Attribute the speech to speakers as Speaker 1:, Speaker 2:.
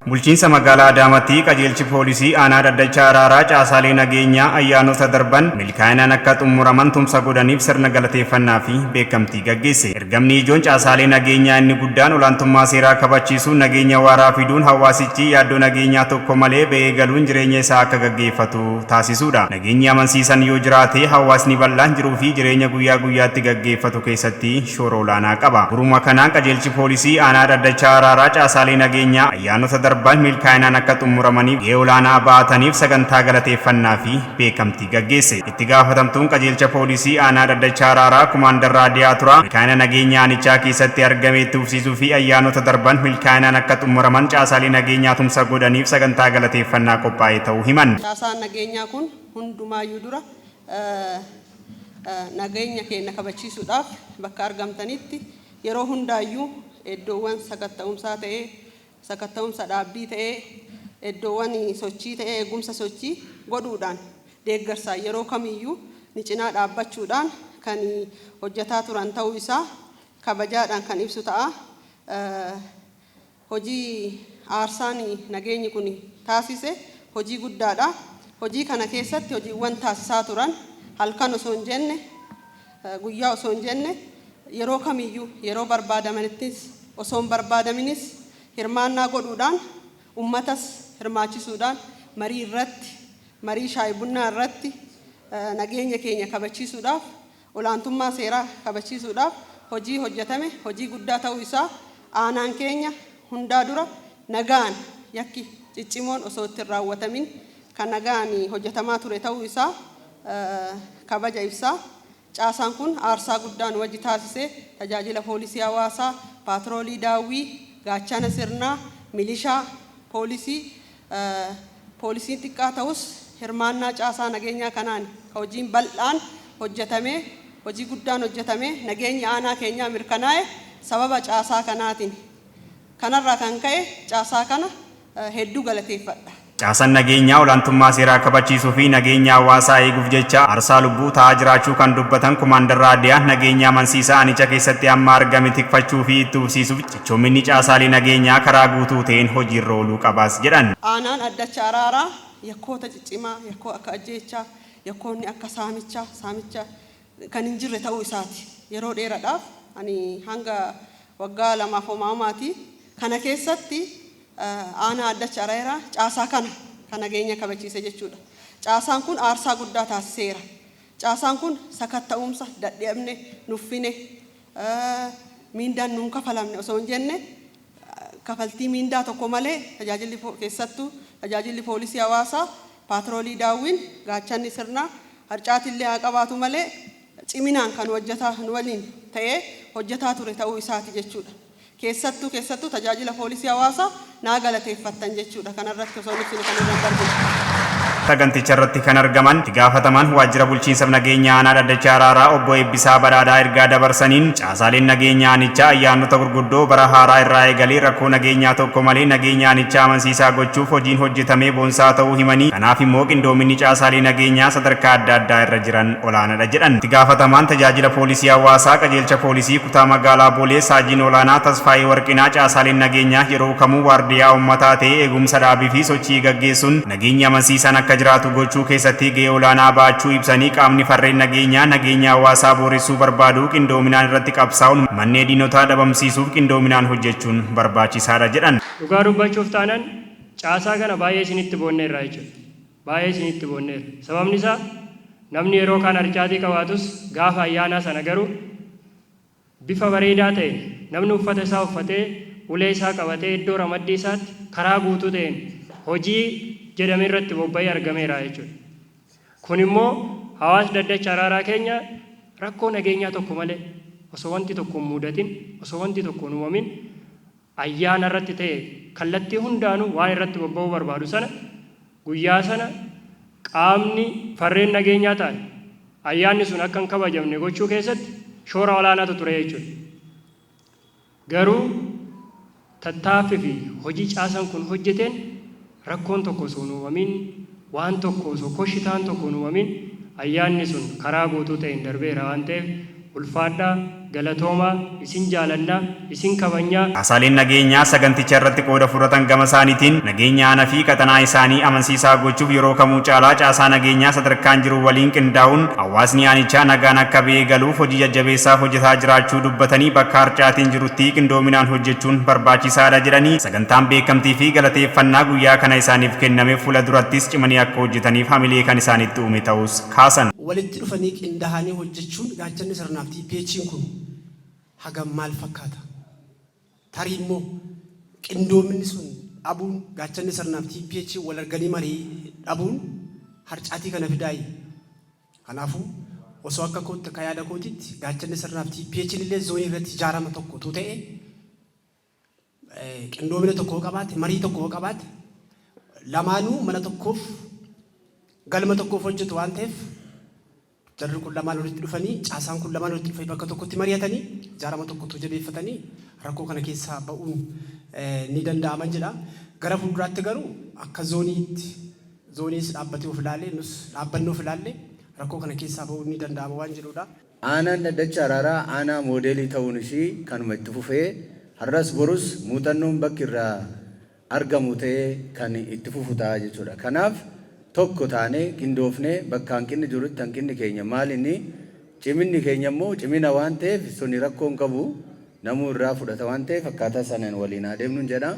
Speaker 1: Bulchiinsa Magaalaa Adaamaatti Qajeelchi Poolisii Aanaa Dhaddacha Araaraa caasaalee nageenyaa ayyaanota darban milkaa'inaan akka xumuraman tumsa godhaniif sirna galateeffannaa fi beekamtii gaggeesse. Ergamni ijoon caasaalee nageenyaa inni guddaan olaantummaa seeraa kabachiisuun nageenya waaraa fiduun hawaasichi yaaddoo nageenyaa tokko malee ba'ee galuun jireenya isaa akka gaggeeffatu taasisuudha. Nageenyi amansiisan yoo jiraate hawaasni bal'aan jiruu fi jireenya guyyaa guyyaatti gaggeeffatu keessatti shoora olaanaa qaba. Bu'uruma kanaan Qajeelchi Poolisii Aanaa Dhaddacha Araaraa caasaalee nageenyaa ayyaanota darban milkaa'inaan akka xumuramaniif gahee olaanaa ba'ataniif sagantaa galateeffannaa fi beekamtii gaggeesse. Itti gaafatamtuun Qajeelcha Poolisii Aanaa Dhaddacha Araaraa Kumaandar Raadiyaa Turaa milkaa'ina nageenya aanichaa keessatti argame itti fufsiisuu fi ayyaanota darban milkaa'inaan akka xumuraman caasaalee nageenyaa tumsa godhaniif sagantaa galateeffannaa qophaa'e ta'uu himan.
Speaker 2: Caasaan nageenyaa kun hundumaayyuu dura nageenya keenya kabachiisuudhaaf bakka argamtanitti yeroo hundaayyuu eddoowwan sakatta'umsaa ta'ee, sakatta'umsa dhaabbii ta'ee, eddoowwan sochii ta'ee eegumsa sochii godhuudhaan deeggarsaan yeroo kamiyyuu ni cinaa dhaabbachuudhaan kan hojjetaa turan ta'uu isaa kabajaadhaan kan ibsu ta'a. Hojii aarsaan nageenyi kun taasise hojii guddaadha. Hojii kana keessatti hojiiwwan taasisaa turan halkan osoo hin jenne, guyyaa osoo hin jenne, yeroo kamiyyuu yeroo barbaadamanittis osoo hin barbaadaminis hirmaannaa godhuudhaan ummatas hirmaachisuudhaan marii irratti, marii shaayii bunnaa irratti nageenya keenya kabachiisuudhaaf, olaantummaa seeraa kabachiisuudhaaf hojii hojjetame hojii guddaa ta'uu isaa, aanaan keenya hundaa dura nagaan yakki ciccimoon osoo itti hin raawwatamin kan nagaan hojjetamaa ture ta'uu isaa kabaja ibsaa. Caasaan kun aarsaa guddaa nu wajji taasise, tajaajila poolisii hawaasaa, paatroolii daawwii, gaachana sirnaa, milishaa, poolisii, poolisiin xiqqaa ta'us hirmaannaa caasaa nageenyaa kanaan ka hojiin bal'aan hojjetamee, hojii guddaan hojjetamee nageenyi aanaa keenyaa mirkanaa'e sababa caasaa kanaatiin. Kanarraa kan ka'e caasaa kana hedduu galateeffadha.
Speaker 1: Caasaan nageenyaa olaantummaa seeraa kabachiisuu fi nageenya hawaasaa eeguuf jecha aarsaa lubbuu ta'aa jiraachuu kan dubbatan Kumaandar Raadiyaan, nageenya amansiisaa aanicha keessatti amma argame tikfachuu fi itti fufsiisuuf cichoominni caasaalee nageenyaa karaa guutuu ta'een hojiirra ooluu qabas jedhan.
Speaker 2: Aanaan Addacha Araaraa yakkoota ciccimaa, yakkoo akka ajjeechaa, yakkoonni akka saamichaa, saamicha kan hin jirre ta'uu isaati. Yeroo dheeradhaaf ani hanga waggaa lamaaf homaa homaati. Kana keessatti aanaa Addacha Araaraa caasaa kana kan nageenya kabachiise jechuudha. Caasaan kun aarsaa guddaa taasiseera. Caasaan kun sakatta'umsa dadhabne, nuffine, miindaan nuun kafalamne osoo hin jenne, kafaltii miindaa tokko malee tajaajilli, keessattuu tajaajilli poolisii hawaasaa, paatroolii daawwiin, gaachanni sirnaa harcaatillee haa qabaatu malee ciminaan kan hojjetaa nu waliin ta'ee hojjetaa ture ta'uu isaati jechuudha. Keessattuu keessattuu tajaajila poolisii hawaasaa naa galateeffattan jechuudha. Kanarratti osoo hin ibsine kan irra hin darbine.
Speaker 1: Saganticha irratti kan argaman Itti Gaafatamaan Waajjira Bulchiinsaf Nageenya Aanaa Dhaddacha Araaraa Obbo Eebbisaa Badhaadhaa ergaa dabarsaniin, caasaaleen nageenya aanichaa ayyaanota gurguddoo bara haaraa irraa eegalee rakkoo nageenyaa tokko malee nageenya aanichaa amansiisaa gochuuf hojiin hojjetamee boonsaa ta'uu himanii, kanaaf immoo qindoominni caasaalee nageenyaa sadarkaa adda addaa irra jiran olaanadha jedhan. Itti Gaafatamaan Tajaajila Poolisii Hawaasaa Qajeelcha Poolisii Kutaa Magaalaa Boolee Saajiin Olaanaa Tasfaayee Warqinaa caasaaleen nageenyaa yeroo kamuu waardiyaa uummataa ta'ee eegumsa dhaabii fi sochii gaggeessuun nageenyi amansiisaan akka jiraatu gochuu keessatti gahee olaanaa ba'achuu ibsanii, qaamni farreen nageenyaa nageenya hawaasaa booressuu barbaadu qindoominaan irratti qabsaa'uun mannee diinotaa dhabamsiisuuf qindoominaan hojjechuun barbaachisaadha jedhan.
Speaker 3: Dhugaa dubbachuuf taanan caasaa kana baay'ee isinitti boonneerra jechuudha. Baay'ee isinitti boonneerra. Sababni isaa namni yeroo kaan harcaatii qabaatus gaafa ayyaanaa sana garuu bifa bareedaa ta'een namni uffata isaa uffatee ulee isaa qabatee iddoo ramaddii isaatti karaa guutuu ta'een hojii jedhame irratti bobba'ee argameera jechuudha. Kun immoo hawaasni Dhaddacha Araaraa keenya rakkoo nageenyaa tokko malee, osoo wanti tokko hin muudatin, osoo wanti tokko hin uumamin ayyaana irratti ta'e kallattii hundaanuu waan irratti bobba'uu barbaadu sana guyyaa sana qaamni farreen nageenyaa ta'an ayyaanni sun akka hin kabajamne gochuu keessatti shoora olaanaatu ture jechuudha. Garuu tattaaffi fi hojii caasan kun hojjeteen rakkoon tokko osoo hin uumamin, waan tokko osoo koshitaan tokko hin uumamin ayyaanni sun karaa guutuu ta'een darbeera waan ta'eef Ulfaadhaa, galatoomaa, isin jaalannaa, isin kabajnaa.
Speaker 1: Caasaaleen nageenyaa saganticha irratti qooda fudhatan gama isaaniitiin nageenya aanaa fi qaxanaa isaanii amansiisaa gochuuf yeroo kamuu caalaa caasaa nageenyaa sadarkaan jiru waliin qindaa'uun hawaasni aanichaa nagaan akka ba'ee galuuf hojii jajjabeessaa hojjetaa jiraachuu dubbatanii, bakka harcaatiin jirutti qindoominaan hojjechuun barbaachisaadha jedhanii, sagantaan beekamtii fi galateeffannaa guyyaa kana isaaniif kenname fuula durattis cimanii akka hojjetaniif hamilee kan isaanitti uume ta'us kaasan.
Speaker 4: Walitti dhufanii qindaa'anii hojjechuun gaachanni sirnaaf TPH'n kun hagam maal fakkaata? Tarii immoo qindoominni sun dhabuun, gaachanni sirnaaf TPH wal arganii marii dhabuun harcaatii kana fidaayi. Kanaafuu osoo akka kootti, akka yaada kootitti, gaachanni sirnaaf TPH illee zoonii irratti ijaarama tokko utuu ta'e, qindoomina tokko qabaate, marii tokko qabaate, lamaanuu mana tokkoof, galma tokkoof hojjetu waan ta'eef, jarri kun lamaan walitti dhufanii, caasaan kun lamaan walitti dhufanii bakka tokkotti mari'atanii, ijaarama tokkotu jabeeffatanii rakkoo kana keessaa ba'uun ni danda'aman jedha. Gara fuulduraatti garuu akka zooniitti, zooniis dhaabbatee of ilaalee, nus dhaabbannee of ilaalle, rakkoo kana keessaa ba'uun ni danda'ama waan jedhudha.
Speaker 5: Aanaan Dhaddacha Araaraa aanaa moodeelii ta'uun ishii kanuma itti fufee har'as borus muuxannoon bakki irraa argamu ta'ee kan itti fufu ta'a jechuudha. Kanaaf tokko taanee qindoofnee bakka hanqinni jirutti hanqinni keenya maal inni, ciminni keenya immoo cimina waan ta'eef suni rakkoo hin qabu, namuu irraa fudhata waan ta'eef akkaataa sanaan waliin haa deemnuun jedha.